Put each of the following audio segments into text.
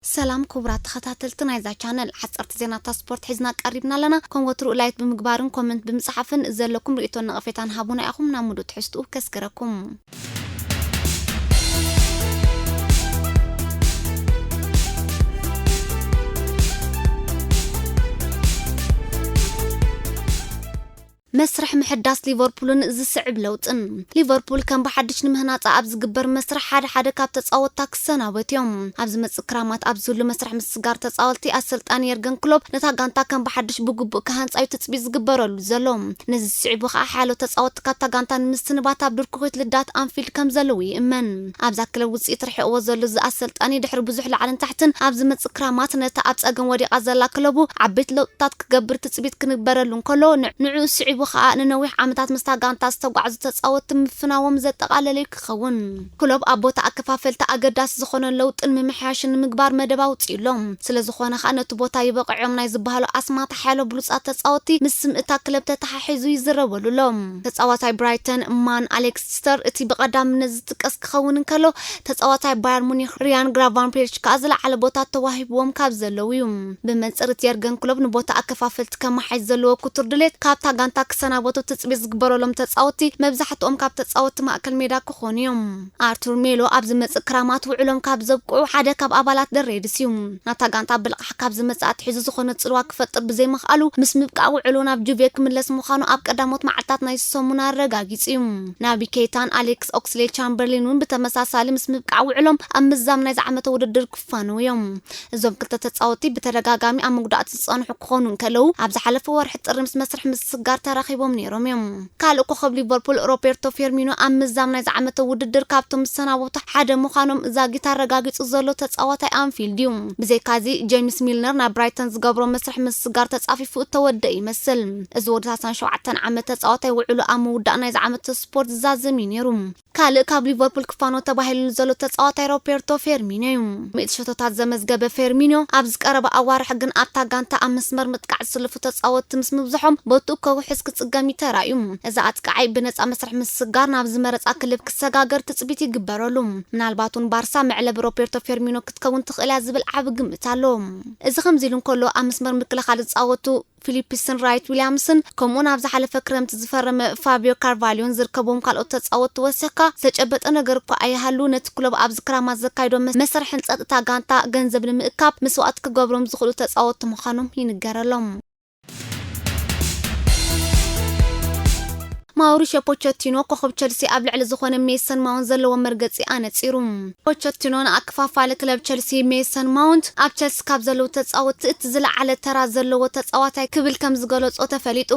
ሰላም ክቡራት ተኸታተልቲ ናይዛ ቻነል፣ ሓፀርቲ ዜናታት ስፖርት ሒዝና ቀሪብና ኣለና። ከም ወትሩ ላይክ ብምግባርን ኮመንት ብምፅሓፍን ዘለኩም ርእይቶን ነቐፌታን ሃቡና ኢኹም። ናብ ሙሉእ ትሕዝትኡ ከስግረኩም። መስርሕ ምሕዳስ ሊቨርፑልን ዝስዕብ ለውጥን። ሊቨርፑል ከም ብሓድሽ ንምህናጻ ኣብ ዝግበር መስርሕ ሓደ ሓደ ካብ ተጻወትታ ክሰናበት እዮም። ኣብ ዝመጽእ ክራማት ኣብ ዝህሉ መስርሕ ምስግጋር ተጻወትቲ፣ ኣሰልጣኒ የርገን ክሎፕ ነታ ጋንታ ከም ብሓድሽ ብግቡእ ክሃንጻ እዩ ትጽቢት ዝግበረሉ ዘሎ። ነዚ ዝስዕቡ ከኣ ሓያሎ ተጻወትቲ ካብታ ጋንታ ንምስንባት ኣብ ድርኩኺት ልዳት ኣንፊልድ ከም ዘለዉ ይእመን። ኣብዛ ክለብ ውጽኢት ርሒቕዎ ዘሎ እዚ ኣሰልጣኒ ድሕሪ ብዙሕ ላዕልን ታሕትን ኣብ ዝመጽእ ክራማት ነታ ኣብ ጸገም ወዲቓ ዘላ ክለቡ ዓበይቲ ለውጥታት ክገብር ትጽቢት ክንግበረሉ እንከሎ፣ ን-፣ ንዕኡ ስዒቡ ከኣ ንነዊሕ ዓመታት ምስታ ጋንታ ዝተጓዕዙ ተጻወትቲ ምፍናዎም ዘጠቓለለ እዩ ክኸውን። ክሎፕ ኣብ ቦታ ኣከፋፈልቲ ኣገዳሲ ዝኾነ ለውጥን ምምሕያሽን ንምግባር መደብ ኣውጺኡ ኣሎ። ስለ ዝኾነ ከኣ ነቲ ቦታ ይበቕዕዮም ናይ ዝበሃሉ ኣስማት ሓያሎ ብሉጻት ተጻወትቲ ምስ ስም እታ ክለብ ተተሓሒዙ ይዝረበሉ ኣሎ። ተጻዋታይ ብራይተን ማን ኣሌክስተር እቲ ብቐዳምነት ዝጥቀስ ክኸውን እንከሎ፣ ተጻዋታይ ባየር ሙኒክ ሪያን ግራቫንፔሪች ከኣ ዝለዓለ ቦታ ተዋሂብዎም ካብ ዘለዉ እዩ። ብመንጽር እቲ የርገን ክሎፕ ንቦታ ኣከፋፈልቲ ከመሓይሽ ዘለዎ ክቱር ድሌት፣ ካብታ ጋንታ ክሰናበቱ ትጽቢት ዝግበረሎም ተጻወትቲ መብዛሕትኦም ካብ ተጻወትቲ ማእከል ሜዳ ክኾኑ እዮም። ኣርቱር ሜሎ ኣብ ዝመጽእ ክራማት ውዕሎም ካብ ዘብቅዑ ሓደ ካብ ኣባላት ደሬድስ እዩ። ናብታ ጋንታ ብልቓሕ ካብ ዝመጽእ ኣትሒዙ ዝኾነ ጽልዋ ክፈጥር ብዘይምኽኣሉ፣ ምስ ምብቃዕ ውዕሉ ናብ ጁቬ ክምለስ ምዃኑ ኣብ ቀዳሞት መዓልታት ናይ ሰሙን ኣረጋጊጹ እዩ። ናቢ ኬይታን ኣሌክስ ኦክስሌድ ቻምበርሊን እውን ብተመሳሳሊ ምስ ምብቃዕ ውዕሎም ኣብ ምዛም ናይዚ ዓመተ ውድድር ክፋነዉ እዮም። እዞም ክልተ ተጻወትቲ ብተደጋጋሚ ኣብ መጉዳእቲ ዝጸንሑ ክኾኑ እንከለዉ፣ ኣብ ዝሓለፈ ወርሒ ጥሪ ምስ መስርሕ ምስግጋር ተራኺቦም ነይሮም እዮም። ካልእ ኮኸብ ሊቨርፑል ሮቤርቶ ፌርሚኖ ኣብ ምዛም ናይዚ ዓመተ ውድድር ካብቶም ዝሰናበቱ ሓደ ምዃኖም ዛጊት ኣረጋጊጹ ዘሎ ተጻዋታይ ኣንፊልድ እዩ። ብዘይካዚ፣ ጄምስ ሚልነር ናብ ብራይተን ዝገብሮ መስርሕ ምስግጋር ተጻፊፉ እተወደአ ይመስል። እዚ ወዲ ሰላሳን ሸውዓተን ዓመት ተጻዋታይ ውዕሉ ኣብ ምውዳእ ናይዚ ዓመተ ስፖርት ዝዛዘም እዩ ነይሩ። ካልእ ካብ ሊቨርፑል ክፋኖ ተባሂሉ ዘሎ ተጻዋታይ ሮቤርቶ ፌርሚኖ እዩ። ሚእቲ ሸቶታት ዘመዝገበ ፌርሚኖ፣ ኣብዚ ቀረባ ኣዋርሕ ግን ኣብታ ጋንታ ኣብ መስመር ምጥቃዕ ዝስልፉ ተጻወትቲ ምስ ምብዝሖም፣ ቦትኡ ከውሕስ ክጽገም እዩ ተራእዩ። እዚ ኣጥቃዓይ ብነጻ መስርሕ ምስግጋር ናብ ዝመረጻ ክለብ ክሰጋገር ትጽቢት ይግበረሉ። ምናልባት እውን ባርሳ መዕለቢ ሮቤርቶ ፌርሚኖ ክትከውን ትኽእል እያ ዝብል ዓቢ ግምት ኣሎ። እዚ ከምዚ ኢሉ እንከሎ፣ ኣብ መስመር ምክልኻል ዝጻወቱ ፊሊፕስን ራይት ዊልያምስን፣ ከምኡውን ኣብ ዝሓለፈ ክረምቲ ዝፈረመ ፋቢዮ ካርቫልዮን ዝርከብዎም ካልኦት ተጻወትቲ ወሲኽካ፣ ዝተጨበጠ ነገር እኳ ኣይሃሉ፣ ነቲ ክለብ ኣብዚ ክራማት ዘካይዶ መስ-፣ መስርሕ ህንጸት እታ ጋንታ ገንዘብ ንምእካብ መስዋእቲ ክገብሮም ዝኽእሉ ተጻወትቲ ምዃኖም ይንገረሎም። ማውሪሾ ፖቸቲኖ ኮኸብ ቸልሲ ኣብ ልዕሊ ዝኾነ ሜሰን ማውንት ዘለዎ መርገጺ ኣነጺሩ። ፖቸቲኖ ንኣከፋፋሊ ክለብ ቸልሲ ሜሰን ማውንት ኣብ ቸልሲ ካብ ዘለዉ ተጻወትቲ እቲ ዝለዓለ ተራ ዘለዎ ተጻዋታይ ክብል ከም ዝገለጾ ተፈሊጡ።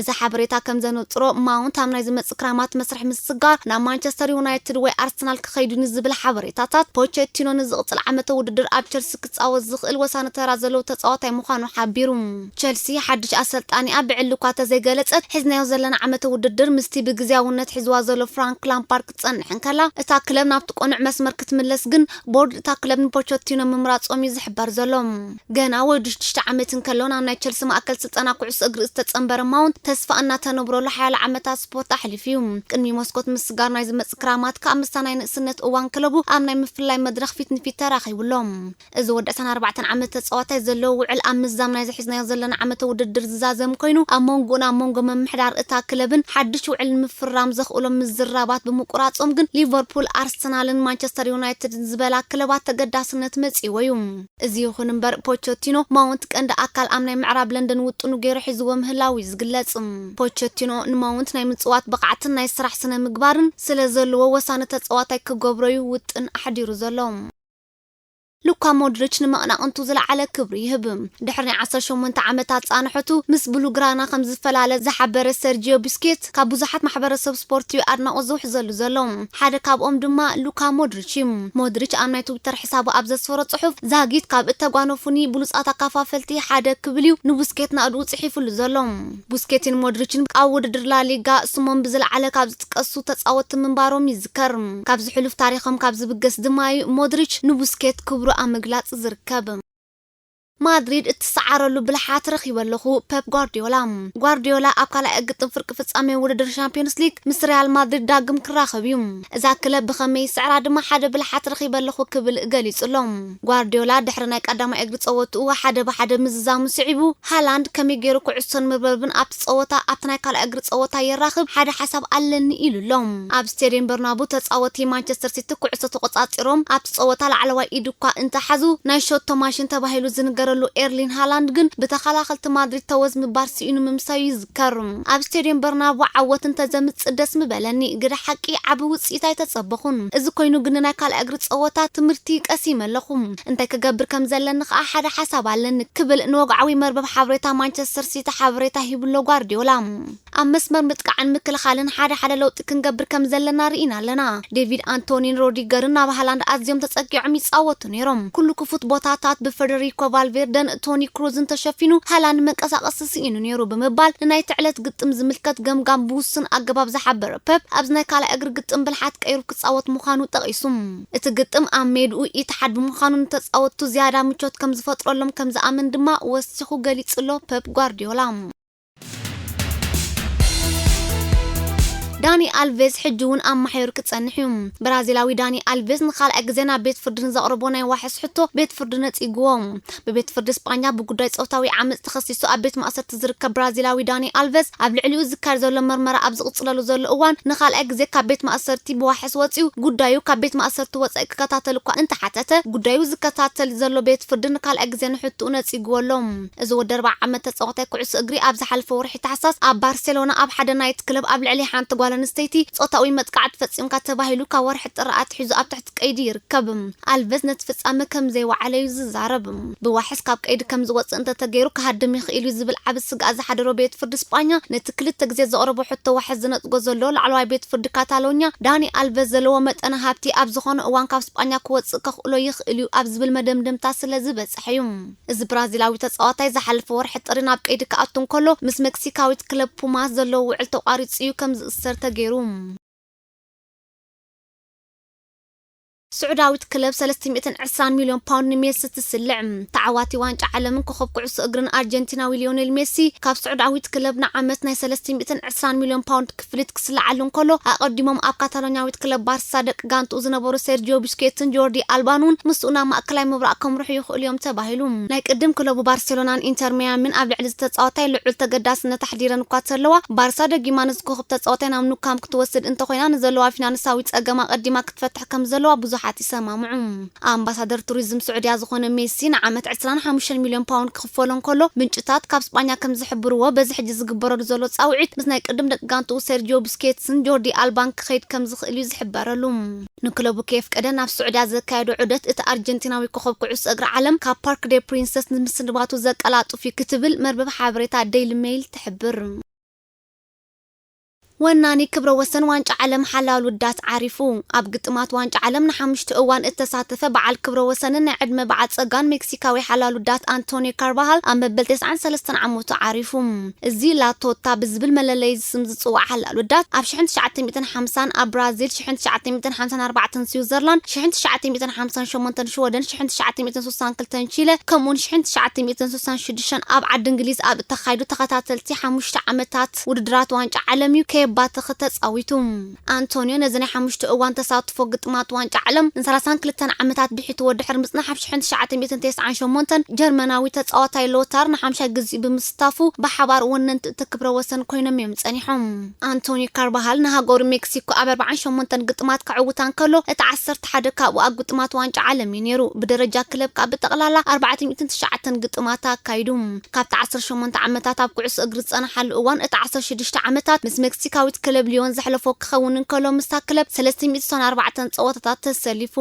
እዚ ሓበሬታ ከም ዘነጽሮ፣ ማውንት ኣብ ናይ ዝመጽእ ክራማት መስርሕ ምስግጋር ናብ ማንቸስተር ዩናይትድ ወይ ኣርሰናል ክኸይዱ ንዝብል ሓበሬታታት፣ ፖቸቲኖ ንዝቕጽል ዓመተ ውድድር ኣብ ቸልሲ ክጻወት ዝኽእል ወሳኒ ተራ ዘለዎ ተጻዋታይ ምዃኑ ሓቢሩ። ቸልሲ ሓድሽ ኣሰልጣኒኣ ብዕሊ እኳ ተዘይገለጸት፣ ሒዝናዮ ዘለና ዓመተ ውድድር ምስቲ ብግዝያውነት ሒዝዋ ዘሎ ፍራንክ ላምፓርድ ክትጸንሕ እንከላ፣ እታ ክለብ ናብቲ ቅኑዕ መስመር ክትምለስ ግን ቦርድ እታ ክለብ ንፖቸቲኖ ምምራጾም እዩ ዝሕበር ዘሎ። ገና ወዲ ሽዱሽተ ዓመት እንከሎ ናብ ናይ ቸልሲ ማእከል ስልጠና ኩዕሶ እግሪ ዝተጸንበረ ማውንት፣ ተስፋ እናተነብረሉ ሓያሎ ዓመታት ስፖርት ኣሕሊፉ እዩ። ቅድሚ መስኮት ምስጋር ናይ ዝመጽእ ክራማት ከኣ ምስታ ናይ ንእስነት እዋን ክለቡ ኣብ ናይ ምፍልላይ መድረኽ ፊት ንፊት ተራኺቡ ኣሎ። እዚ ወዲ ዕስራን ኣርባዕተን ዓመት ተጻዋታይ ዘለዎ ውዕል ኣብ ምዛም ናይዚ ሒዝናዮ ዘለና ዓመተ ውድድር ዝዛዘም ኮይኑ፣ ኣብ መንጎኡን ኣብ መንጎ ምምሕዳር እታ ክለብን ሓድሽ ውዕል ንምፍራም ዘኽእሎም ምዝራባት ብምቁራጾም ግን፣ ሊቨርፑል፣ ኣርሰናልን ማንቸስተር ዩናይትድን ዝበላ ክለባት ተገዳስነት መጺእዎ እዩ። እዚ ይኹን እምበር፣ ፖቸቲኖ ማውንት ቀንዲ ኣካል ኣብ ናይ ምዕራብ ለንደን ውጥኑ ገይሩ ሒዝዎ ምህላው እዩ ዝግለጽ። ፖቸቲኖ ንማውንት ናይ ምጽዋት ብቕዓትን ናይ ስራሕ ስነ ምግባርን ስለ ዘለዎ፣ ወሳኒ ተጻዋታይ ክገብሮ እዩ ውጥን ኣሕዲሩ ዘሎ። ሉካ ሞድሪች ንመቕናቕንቱ ዝለዓለ ክብሪ ይህብ። ድሕሪ ናይ ዓሰርተ ሸሞንተ ዓመታት ጻንሖቱ፣ ምስ ብሉግራና ከም ዝፈላለ ዝሓበረ ሰርጂዮ ቡስኬት፣ ካብ ብዙሓት ማሕበረሰብ ስፖርት እዩ ኣድናቖት ዝውሕዘሉ ዘሎ። ሓደ ካብኦም ድማ ሉካ ሞድሪች እዩ። ሞድሪች ኣብ ናይ ትዊተር ሕሳቡ ኣብ ዘስፈሮ ጽሑፍ፣ ዛጊት ካብ እተጓነፉኒ ብሉጻት ኣካፋፈልቲ ሓደ ክብል እዩ ንቡስኬት ናእድኡ ጽሒፉሉ ዘሎ። ቡስኬትን ሞድሪችን ኣብ ውድድር ላሊጋ ስሞም ብዝለዓለ ካብ ዝጥቀሱ ተጻወትቲ ምንባሮም ይዝከር። ካብዚ ሕሉፍ ታሪኾም ካብ ዝብገስ ድማ እዩ ሞድሪች ንቡስኬት ክብሩ ኣብ ምግላጽ ዝርከብ። ማድሪድ እትሰዓረሉ ብልሓት ረኺበ ኣለኹ፣ ፔፕ ጓርዲዮላ። ጓርዲዮላ ኣብ ካልኣይ ግጥም ፍርቂ ፍጻሜ ውድድር ሻምፒዮንስ ሊግ ምስ ሪያል ማድሪድ ዳግም ክራኸብ እዩ። እዛ ክለብ ብኸመይ ይስዕራ ድማ ሓደ ብልሓት ረኺበ ኣለኹ ክብል ገሊጹ ኣሎ። ጓርዲዮላ ድሕሪ ናይ ቀዳማይ እግሪ ጸወትኡ ሓደ ብሓደ ምዝዛሙ ስዒቡ፣ ሃላንድ ከመይ ገይሩ ኩዕሶን መርበብን ኣብቲ ጸወታ ኣብቲ ናይ ካልኣይ እግሪ ጸወታ የራኽብ ሓደ ሓሳብ ኣለኒ ኢሉ ኣሎ። ኣብ ስቴድየም በርናቡ ተጻወቲ ማንቸስተር ሲቲ ኩዕሶ ተቆጻጺሮም ኣብቲ ጸወታ ላዕለዋይ ኢድ እኳ እንተሓዙ፣ ናይ ሾቶ ማሽን ተባሂሉ ዝንገረሉ ኤርሊን ሃላንድ ግን ብተኸላኸልቲ ማድሪድ ተወዝ ምባል ስኢኑ ምምሳዩ ይዝከር። ኣብ ስቴድየም በርናቡ ዓወት እንተዘምጽእ ደስ ምበለኒ፣ ግደ ሓቂ ዓቢ ውጽኢት ኣይተጸበኹን። እዚ ኮይኑ ግን ናይ ካልኣይ እግሪ ጸወታ ትምህርቲ ቀሲመ ኣለኹ። እንታይ ክገብር ከም ዘለኒ ከኣ ሓደ ሓሳብ ኣለኒ ክብል ንወግዓዊ መርበብ ሓበሬታ ማንቸስተር ሲቲ ሓበሬታ ሂብሎ ጓርዲዮላ። ኣብ መስመር ምጥቃዕን ምክልኻልን ሓደ ሓደ ለውጢ ክንገብር ከም ዘለና ርኢና ኣለና። ዴቪድ ኣንቶኒን ሮዲገርን ናብ ሃላንድ ኣዝዮም ተጸጊዖም ይጻወቱ ነይሮም። ኩሉ ክፉት ቦታታት ብፈደሪኮ ቫልቬርደን ቶኒ ክሩዝን ተሸፊኑ ሃላንድ መንቀሳቐሲ ስኢኑ ነይሩ ብምባል ንናይቲ ዕለት ግጥም ዝምልከት ገምጋም ብውሱን ኣገባብ ዝሓበረ ፔፕ፣ ኣብዚ ናይ ካልኣይ እግሪ ግጥም ብልሓት ቀይሩ ክጻወት ምዃኑ ጠቒሱ። እቲ ግጥም ኣብ ሜድኡ ኢትሓድ ብምዃኑ ንተጻወትቱ ዝያዳ ምቾት ከም ዝፈጥረሎም ከም ዝኣምን ድማ ወሲኹ ገሊጹ ኣሎ ፔፕ ጓርዲዮላ። ዳኒ ኣልቬዝ ሕጂ እውን ኣማሕዮር ክጸንሕ እዩ። ብራዚላዊ ዳኒ ኣልቬዝ ንኻልኣይ ግዜ ናብ ቤት ፍርዲ ንዘቕረቦ ናይ ዋሕስ ሕቶ ቤት ፍርዲ ነጺግዎ። ብቤት ፍርዲ ስጳኛ ብጉዳይ ጾታዊ ዓመጽ ተኸሲሱ ኣብ ቤት ማእሰርቲ ዝርከብ ብራዚላዊ ዳኒ ኣልቬዝ፣ ኣብ ልዕሊኡ ዝካየድ ዘሎ መርመራ ኣብ ዝቕጽለሉ ዘሎ እዋን፣ ንኻልኣይ ግዜ ካብ ቤት ማእሰርቲ ብዋሕስ ወጺኡ፣ ጉዳዩ ካብ ቤት ማእሰርቲ ወጻኢ ክከታተል እኳ እንተሓተተ፣ ጉዳዩ ዝከታተል ዘሎ ቤት ፍርዲ ንኻልኣይ ግዜ ንሕቶኡ ነጺግዎ ኣሎ። እዚ ወዲ ኣርብዓ ዓመት ተጻዋታይ ኩዕሶ እግሪ ኣብ ዝሓለፈ ወርሒ ታሕሳስ ኣብ ባርሴሎና ኣብ ሓደ ናይት ክለብ ኣብ ልዕሊ ሓንቲ ጓል ኣንስተይቲ ጾታዊ መጥቃዕቲ ፈጺምካ ተባሂሉ ካብ ወርሒ ጥሪ ኣትሒዙ ኣብ ትሕቲ ቀይዲ ይርከብ። ኣልቨዝ ነቲ ፍጻመ ከም ዘይወዓለ እዩ ዝዛረብ። ብዋሕስ ካብ ቀይዲ ከም ዝወጽእ እንተተገይሩ ክሃድም ይኽእል እዩ ዝብል ዓቢ ስግኣት ዝሓደሮ ቤት ፍርዲ ስጳኛ ነቲ ክልተ ግዜ ዘቕረቦ ሕቶ ዋሕስ ዝነጽጎ ዘሎ ላዕለዋይ ቤት ፍርዲ ካታሎኛ ዳኒ ኣልቨዝ ዘለዎ መጠነ ሃብቲ ኣብ ዝኾነ እዋን ካብ ስጳኛ ክወጽእ ከኽእሎ ይኽእል እዩ ኣብ ዝብል መደምደምታ ስለ ዝበጽሐ እዩ። እዚ ብራዚላዊ ተጻዋታይ ዝሓለፈ ወርሒ ጥሪ ናብ ቀይዲ ክኣቱ እንከሎ ምስ ሜክሲካዊት ክለብ ፑማስ ዘለዎ ውዕል ተቋሪጹ እዩ ከም ዝእሰር ተገይሩ። ስዑዳዊት ክለብ ሰለስተ ሚእትን ዕስራን ሚልዮን ፓውንድ ንሜሲ ትስልዕ። ተዓዋቲ ዋንጫ ዓለምን ኮኸብ ኩዕሶ እግርን ኣርጀንቲናዊ ሊዮኔል ሜሲ ካብ ስዑዳዊት ክለብ ንዓመት ናይ ሰለስተ ሚእትን ዕስራን ሚልዮን ፓውንድ ክፍሊት ክስልዓሉ እንከሎ፣ ኣቐዲሞም ኣብ ካታሎኛዊት ክለብ ባርሳ ደቂ ጋንትኡ ዝነበሩ ሴርጂዮ ቡስኬትን ጆርዲ ኣልባን እውን ምስኡ ናብ ማእከላይ ምብራቕ ከምርሑ ይኽእሉ እዮም ተባሂሉ። ናይ ቅድም ክለቡ ባርሴሎናን ኢንተር ሚያሚን ኣብ ልዕሊ ዝተጻወታይ ልዑል ተገዳስነት ኣሕዲረን እኳ እንተለዋ፣ ባርሳ ደጊማ ነዚ ኮኸብ ተጻዋታይ ናብ ኑካምፕ ክትወስድ እንተኾይና፣ ንዘለዋ ፊናንሳዊ ጸገም ኣቐዲማ ክትፈትሕ ከም ዘለዋ ብዙሓት ይሰማምዑ። ኣምባሳደር ቱሪዝም ስዑድያ ዝኾነ ሜሲ ንዓመት ዕስራን ሓሙሽተን ሚልዮን ፓውንድ ክኽፈሎ እንከሎ፣ ምንጭታት ካብ ስጳኛ ከም ዝሕብርዎ፣ በዚ ሕጂ ዝግበረሉ ዘሎ ጻውዒት ምስ ናይ ቅድም ደቂ ጋንትኡ ሴርጂዮ ቡስኬትስን ጆርዲ ኣልባን ክኸይድ ከም ዝኽእል እዩ ዝሕበረሉ። ንክለቡ ከየፍቀደ ናብ ስዑድያ ዘካየዶ ዑደት፣ እቲ ኣርጀንቲናዊ ኮኸብ ኩዕሶ እግሪ ዓለም ካብ ፓርክ ዴ ፕሪንሰስ ንምስንባቱ ዘቀላጥፍ እዩ ክትብል መርበብ ሓበሬታ ዴይሊ ሜይል ትሕብር። ወናኒ ክብረ ወሰን ዋንጫ ዓለም ሓላል ውዳት ዓሪፉ። ኣብ ግጥማት ዋንጫ ዓለም ንሓሙሽተ እዋን እተሳተፈ በዓል ክብረ ወሰንን ናይ ዕድመ በዓል ጸጋን ሜክሲካዊ ሓላል ውዳት ኣንቶኒዮ ካርባሃል ኣብ መበል ተስዓን ሰለስተን ዓመቱ ዓሪፉ። እዚ ላቶታ ብዝብል መለለዪ ስም ዝጽዋዕ ሓላል ውዳት ኣብ ሽሕን ትሽዓተ ሚእትን ሓምሳን ኣብ ብራዚል፣ ሽሕን ትሽዓተ ሚእትን ሓምሳን ኣርባዕተን ስዊዘርላንድ፣ ሽሕን ትሽዓተ ሚእትን ሓምሳን ሸሞንተን ሽወደን፣ ሽሕን ትሽዓተ ሚእትን ስሳን ክልተን ቺለ፣ ከምኡውን ሽሕን ትሽዓተ ሚእትን ስሳን ሽዱሽተን ኣብ ዓዲ እንግሊዝ ኣብ እተኻይዱ ተኸታተልቲ ሓሙሽተ ዓመታት ውድድራት ዋንጫ ዓለም እዩ ከየባተኸ ተጻዊቱ። ኣንቶንዮ ነዚ ናይ ሓሙሽተ እዋን ተሳትፎ ግጥማት ዋንጫ ዓለም ንሰላሳን ክልተን ዓመታት ብሒትዎ ድሕሪ ምጽናሕ፣ ኣብ ሽሕን ትሽዓተ ሚእትን ተስዓን ሸሞንተን ጀርመናዊ ተጻዋታይ ሎታር ንሓምሻይ ግዜኡ ብምስታፉ ብሓባር ወነንቲ እቲ ክብረ ወሰን ኮይኖም እዮም ጸኒሖም። ኣንቶኒ ካርባሃል ንሃገሩ ሜክሲኮ ኣብ ኣርባዓን ሸሞንተን ግጥማት ከዕውታ እንከሎ፣ እቲ ዓሰርተ ሓደ ካብኡ ኣብ ግጥማት ዋንጫ ዓለም እዩ ነይሩ። ብደረጃ ክለብ ከኣ ብጠቕላላ ኣርባዕተ ሚእትን ትሽዓተን ግጥማት ኣካይዱ። ካብቲ ዓሰርተ ሸሞንተ ዓመታት ኣብ ኩዕሶ እግሪ ዝጸንሓሉ እዋን፣ እቲ ዓሰርተ ሽዱሽተ ዓመታት ምስ ሜክሲካዊት ክለብ ሊዮን ዘሕለፎ ክኸውን እንከሎ፣ ምስታ ክለብ ሰለስተ ሚእቲ ስሳን ኣርባዕተን ጸወታታት ተሰሊፉ።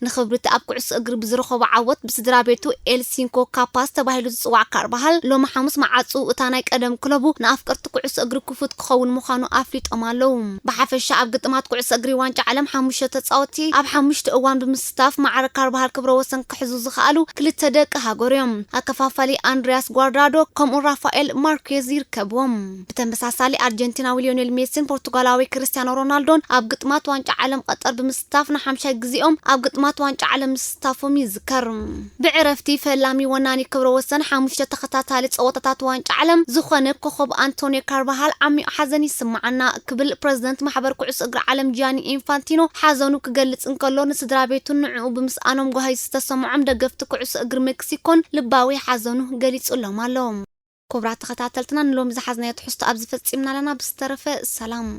ንኽብሪ እቲ ኣብ ኩዕሶ እግሪ ብዝረኸቦ ዓወት፣ ብስድራ ቤቱ ኤል ሲንኮ ካፓስ ተባሂሉ ዝጽዋዕ ካርባሃል፣ ሎሚ ሓሙስ መዓጽኡ እታ ናይ ቀደም ክለቡ ንኣፍቀርቲ ኩዕሶ እግሪ ክፉት ክኸውን ምዃኑ ኣፍሊጦም ኣለዉ። ብሓፈሻ ኣብ ግጥማት ኩዕሶ እግሪ ዋንጫ ዓለም ሓሙሽተ ተጻወትቲ ኣብ ሓሙሽተ እዋን ብምስታፍ ማዕረ ካርባሃል ክብረ ወሰን ክሕዙ ዝኸኣሉ ክልተ ደቂ ሃገሩ እዮም። ኣከፋፋሊ ኣንድሪያስ ጓርዳዶ ከምኡ ራፋኤል ማርኬዝ ይርከብዎም። ብተመሳሳሊ ኣርጀንቲናዊ ሊዮኔል ሜሲ ሜሲን ፖርቱጋላዊ ክርስቲያኖ ሮናልዶን ኣብ ግጥማት ዋንጫ ዓለም ቀጠር ብምስታፍ ንሓምሻይ ግዜኦም ኣብ ግጥማት ዋንጫ ዓለም ምስታፎም ይዝከር። ብዕረፍቲ ፈላሚ ወናኒ ክብረ ወሰን ሓሙሽተ ተኸታታሊ ጸወታታት ዋንጫ ዓለም ዝኾነ ኮኸብ ኣንቶኒዮ ካርባሃል ዓሚቕ ሓዘን ይስምዓና ክብል ፕረዚደንት ማሕበር ኩዕሶ እግሪ ዓለም ጂያኒ ኢንፋንቲኖ ሓዘኑ ክገልጽ እንከሎ፣ ንስድራ ቤቱን ንዕኡ ብምስኣኖም ጓሂ ዝተሰምዖም ደገፍቲ ኩዕሶ እግሪ ሜክሲኮን ልባዊ ሓዘኑ ገሊጹሎም ኣሎ። ክቡራት ተኸታተልትና፣ ንሎሚ ዝሓዝናዮ ትሕዝቶ ኣብዚ ፈጺምና ኣለና። ብዝተረፈ ሰላም።